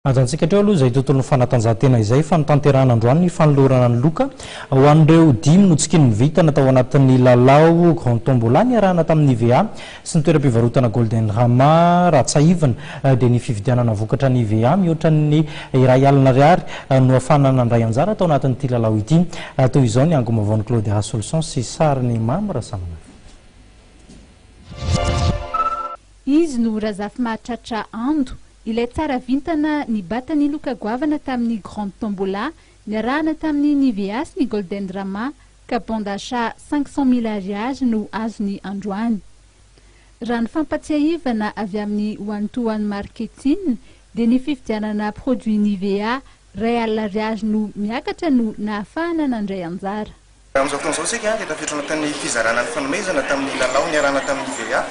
Ajantsika hatreo aloha izay tontolon'ny fanatanjahantena izay fa notanterahina androany ny fanolorana ny loka ho an'ireo dimy notsikinin'ny vintana tao anatin'ny lalao Grand Tombola niarahana tamin'ny Nivea sy ny toeram-pivarotana Golden Rama. Raha tsiahivina dia ny fividianana vokatra Nivea mihoatra ny 100 000 ariary no ahafahana nandray anjara tao anatin'ity lalao ity. Toy izao ny angom-baovaon'i Claude Rasoloson sy sarin'i Mamy Rasamanavy. Izy no Razafimahatratra Ando, ilay tsara vintana nibata ny loka goavana tamin'ny Grande Tombola niarahana tamin'ny Nivea sy ny Golden Rama ka bon d'achat 500 mille ariary no azony androany. Raha ny fampatsiahivana avy amin'ny One to One Marketing dia ny fividianana produit Nivea 100 000 ariary no miakatra no nahafahana nandray anjara. Amin'izao fotoana izao isika dia tafiditra anatin'ny fizarana ny fanomezana tamin'ny lalao niarahana tamin'ny Nivea.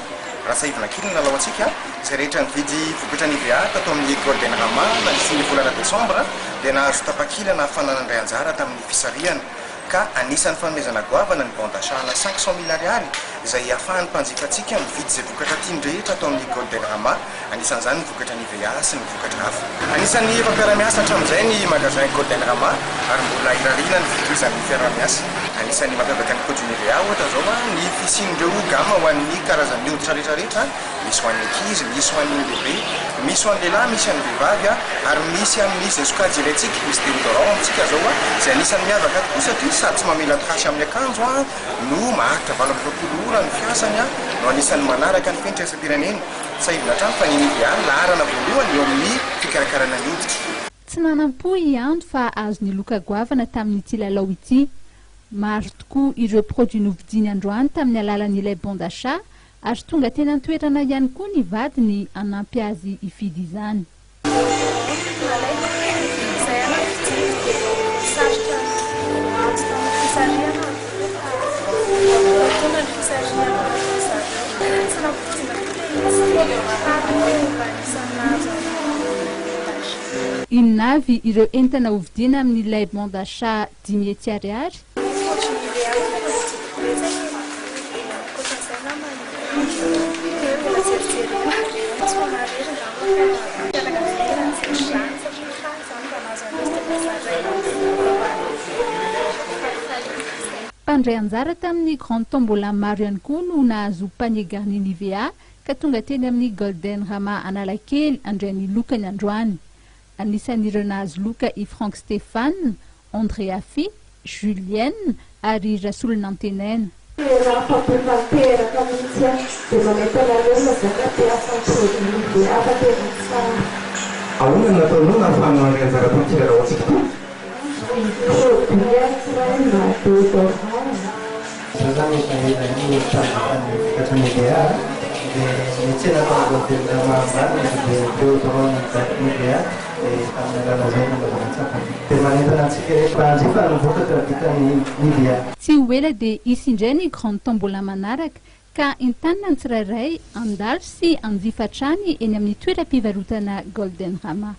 Raha tsiahivina kely ny lalao antsika, izay rehetra nividy vokatra Nivea tato amin'ny Golden Rama nandritry ny volana desambra dia nahazo tapakila nahafahana nandray anjara tamin'ny fisarihana ka anisan'ny fanomezana goavana ny bon d'achat ana 500 mille ariary izay ahafahan'ny mpanjifantsika mividy izay vokatra tiany rehetra ato amin'ny Golden Rama, anisan'izany ny vokatra Nivea sy ny vokatra hafa. Anisan'ny efa mpiara-miasa hatramin'izay ny magasin Golden Rama ary mbola irariana ny fitohizan'ny fiaraha-miasa. Anisan'ny mampiavaka ny produit Nivea ohatra izao ny fisian'ireo gamme ho an'ny karazan'ny hoditra rehetrarehetra, misy ho an'ny ankizy, misy ho an'ny lehibe, misy ho an'ny lehilahy, misy an'ny vehivavy ary misy amin'izay sokajy ilaintsika. Misy déodorant amintsika izao izay anisan'ny miavaka tokoa satria sady tsy mamela trace amin'ny akanjo no maharitra 48 ora ny fiasany no anisan'ny manaraka ny fenitra iraisam-pirenena. Tsiahivina hatrany fa ny Nivea no laharana voalohany eo amin'ny fikarakarana ny hoditra. Tsy nanam-po i Ando fa azony loka goavana tamin'ity lalao ity. Maro tokoa ireo produits novidiany androany tamin'ny alalan'ilay bon d'achat ary tonga teny an-toerana ihany koa ny vadiny hanampy azy hifidy izany. Inona avy ireo entana hovidiana amin'ilay bon d'achat 500 ariary? Mpandray anjara tamin'ny Grande Tombola maro ihany koa no nahazo panier garni Nivea ka tonga teny amin'ny Golden Rama Analakely handray ny lokany androany. Anisan'ireo nahazo loka i Franck Stéphane, André Affi, Julienne ary Rasolonantenaina. Tena afa-po tanteraka mihitsy aho dia manentana anareo mazana te hahafan'ny produit Nivea fa tena tsara. Ahoana no nataonao nahafahanao nandray anjara tamin'ity lalao antsika ity? Produit crème déodorant. Za zany efa ela ihany no mpanjifa ny vokatra Nivea dia niantsena tao Golden Rama ambany nividy déodorant Nivea dia tamin'ny alalan'izay nanaovana tsapa. Dia manentana antsika rehetra hanjifa ny vokatra vitan'ny Nivea. Tsy ho ela dia hisy indray ny Grande Tombola manaraka ka entanina ny tsirairay handalo sy hanjifa hatrany eny amin'ny toeram-pivarotana Golden Rama.